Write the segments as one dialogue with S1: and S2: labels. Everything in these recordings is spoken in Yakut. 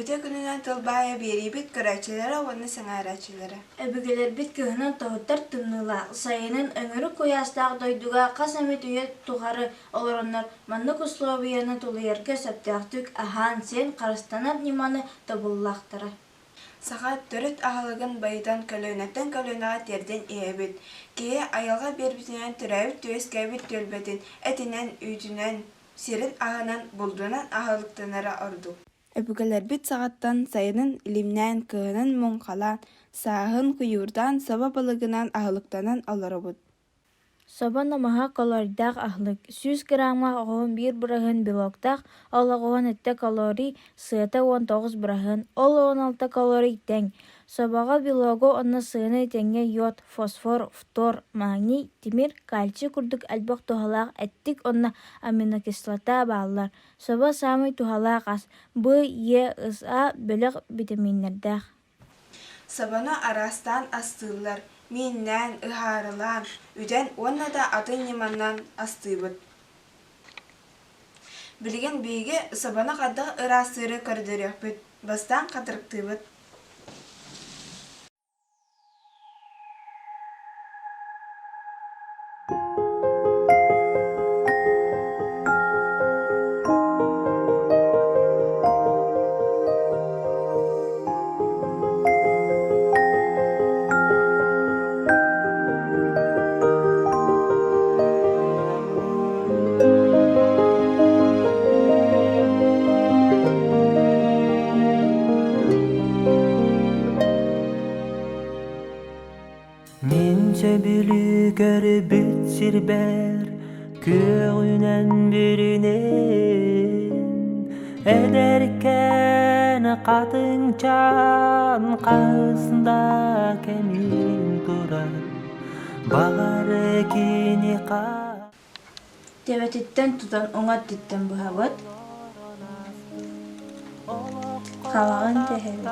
S1: Үтүө күнүнэн тыл баайа биэриибит көрөөччүлэрэ уонна сэҥээрээччилэрэ.
S2: Өбүгэлэрбит кыһынын тоһуттар тымныылаах, сайынын өҥүрүк куйаастаах дойдуга хас эмит үйэ тухары олороннор маннык услуобуйаны тулуйарга сөптөөхтүк аһаан-сиэн харыстанар ньыманы тобуллахтара.
S1: Саха төрүт аһылыгын байытан көлүөнэттэн көлүөнэҕэ тиэрдэн иһэбит. Киһи айылҕа биэрбитинэн төрөөбүт-үөскээбит түөлбэтин этинэн, үүтүнэн, сирин аһынан, булдунан аһылыктанара ордук. Өбүгэлэрбит саҕаттан сайынын илимнээн, кыһынын муҥхалаан, сааһын куйуурдаан собо балыгынан аһылыктанан олоробут.
S2: Собо намыһах калорийдаах аһылык, 100 граммаах оҕуһун биир быраһыан белоктаах, ол оҕуһун өттө калорий, сыата 19 быраһыан, ол 16 калорий тэҥ. Собоҕо белогу уонна сыаны тэҥҥэ йод, фосфор, фтор, магний, тимир, кальций курдук элбэх туһалаах эттик уонна аминокислота бааллар. Собо саамай туһалаах ас, Б, Е, С, А бөлөх битэмииннэрдээх.
S1: Собону араастаан астыыллар: мииннээн, ыһаарылаан, үтэн уонна да атын ньыманан астыыбыт. Билигин биһиги собону хайдах ыраастыыры көрдөрүөхпүт. Бастаан хатырыктыыбыт.
S3: Мин сөбүлүү көрбүт сирбэр күөҕүнэн бүрүнэн эдэркээн хатыҥчаан хас да кэмин турар баҕар кини
S2: Төбөтүттэн тутан уҥа өттүттэн быһабыт, хаҕын тэһэбит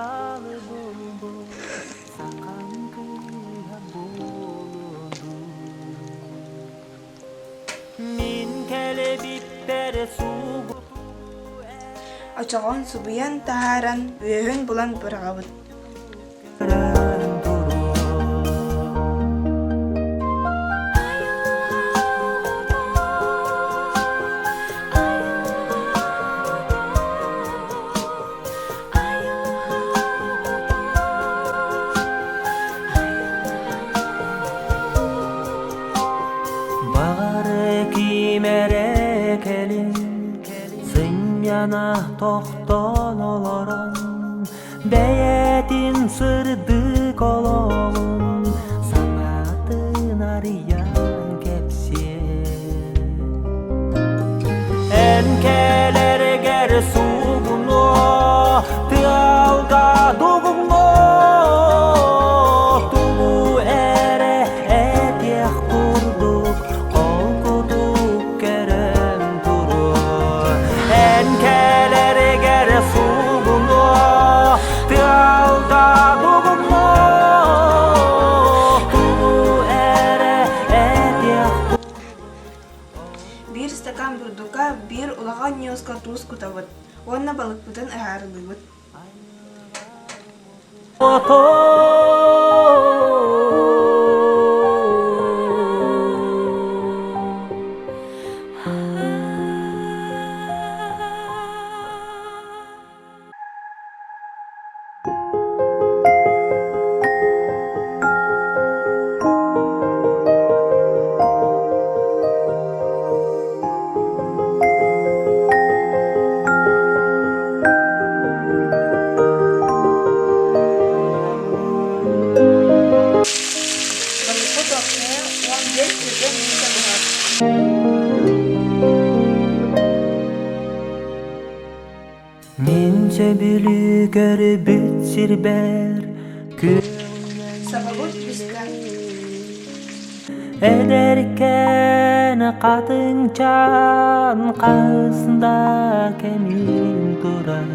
S1: Очоҕун субуйан таһааран, үөһүн булан быраҕабыт.
S3: Баҕар ким эрэ кэлин сынньана тохтоон олорон Бэйэтин сырдык олоҕун санаатын арыйан кэпсиэ. Эн кэлэргэр суугунуо, тыалга дугуҥнуо, тугу эрэ этиэх курдук холкутук көрөн туруо. Эн кэлэргэр суугунуо, тыалга дугунуо, тугу эрэ этиэх
S1: Биир стакан бурдукка биир улахан ньуоска туус кутабыт уонна балыкпытын ыһаарылыыбыт. Балыкпыт уопсайа 15 сүүрбэ мүнүүтэ буһар.
S3: Мин сөбүлүү көрбүт сирбэр
S1: Сабабыт бүстэ.
S3: Эдэркээн хатыҥчаан хас да кэмин турар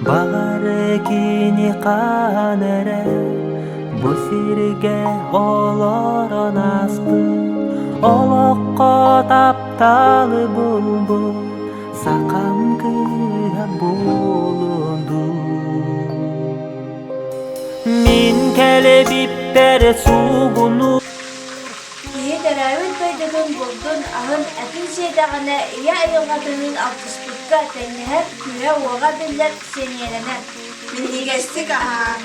S3: Баҕар кини хаһан эрэ бу сиргэ олорон ааспыт Олоххо тапталы булбут сахам кыыһа буолуон дуу. Мин кэлэбиппэр суугуну
S2: Киһи төрөөбүт дойдутун булдун, аһын, этин сиэтэҕинэ ийэ айылҕатыныын алтыспыкка тэҥнэһэр, күүһэ-уоҕа биллэр, сэниэлэнэр.
S1: Минньигэстик аһаан.